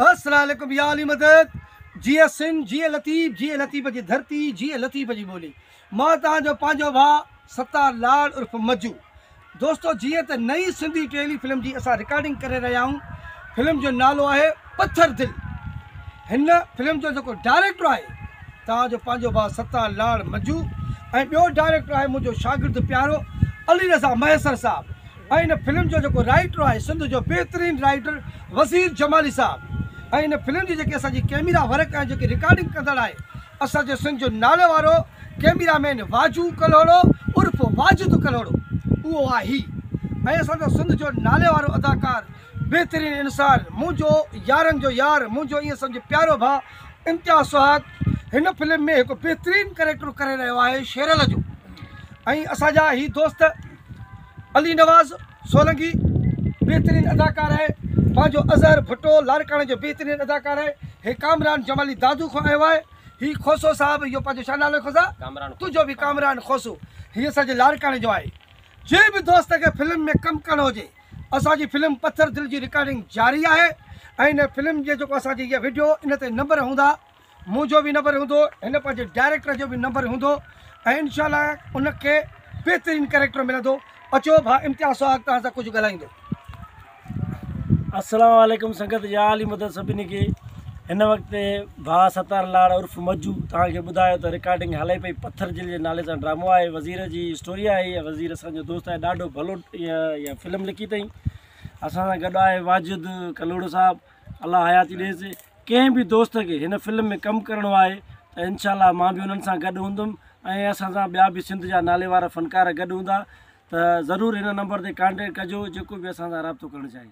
السلام عليڪم يا علي مدد جيئي سنڌ جيئي لطيف جيئي لطيف جي ڌرتي جيئي لطيف جي ٻولي مان توهان جو پنهنجو ڀاء ستار لاڙ عرف مجو دوستو جيئن ته نئين سنڌي ٽيلي فلم جي اسان رڪارڊنگ ڪري رهيا آهيون فلم جو نالو آهي پٿر دل هن فلم جو جيڪو ڊائريڪٽر آهي توهان جو پنهنجو ڀاء ستار لاڙ مجو ۽ ٻيو ڊائريڪٽر آهي منهنجو شاگرد پيارو علي رضا مهيسر صاحب ۽ ان فلم جو جيڪو رائيٽر آهي سنڌ جو بهترين رائيٽر وزير جمالي صاحب ۽ ان فلم جي جيڪي اسان جي ڪيميرا ورڪ ۽ جيڪي رڪارڊنگ ڪندڙ آهي اسان جي سنڌ جو نالي وارو ڪيميرا مين واجو ڪلهوڙو عرف واجد ڪلهوڙو اهو آهي ۽ اسان جو سنڌ جو نالي وارو اداڪار بهترين انسان منهنجو يارن جو يار منهنجو ائين سمجهه پيارو ڀاء امتياز سهاڳ هن فلم ۾ هڪ بهترين ڪريڪٽر ڪري رهيو آهي شيرل جو ۽ اسان جا هي دوست علي نواز سولنگي بهترين اداڪار آهي پنهنجو اظهر ڀٽو لاڙڪاڻي جو بهترين اداڪار آهي هي ڪامران جمالي دادو کان آيو آهي هي کوسو صاحب اهو پنهنجو ڇا نالو کوسا تنهنجو به ڪامران کوسو هي اسان جي لاڙڪاڻي جو آهي جنهن به دوست کي فلم ۾ ڪم ڪرڻو هجي اسان جي فلم پٿر دل جي رڪارڊنگ جاري آهي ۽ ان فلم جي جيڪو اسان جي هي وڊيو ان تي نمبر هوندا منهنجو به نمبر هوندو هن پنهنجي ڊائريڪٽر جو به نمبر هوندو ۽ انشاء الله ان کي بهترين ڪريڪٽر ملندو اچو ڀاء امتياز سهاڳ توهان سان ڪجهه ڳالهائيندو. السلام عليڪم سنگت يا علي مدد سڀني کي هن وقت ڀاء ستار لاڙ عرف مجو توهان کي ٻڌايو ته رڪارڊنگ هلي پئي پٿر دل جي نالي سان ڊرامو آهي وزير جي اسٽوري آهي وزير اسان جو دوست آهي ڏاڍو ڀلو اها فلم لکي اٿئي اسان سان گڏ آهي واجد ڪلهوڙو صاحب الله حياتي ڏيس ڪنهن به دوست کي هن فلم ۾ ڪم ڪرڻو آهي ته انشاء الله مان به انهن سان گڏ هوندم ۽ اسان سان ٻيا به سنڌ جا نالي وارا فنڪار گڏ هوندا ته ضرور هن نمبر تي ڪانٽيڪٽ ڪجو جيڪو به اسان سان رابطو ڪرڻ چاهي.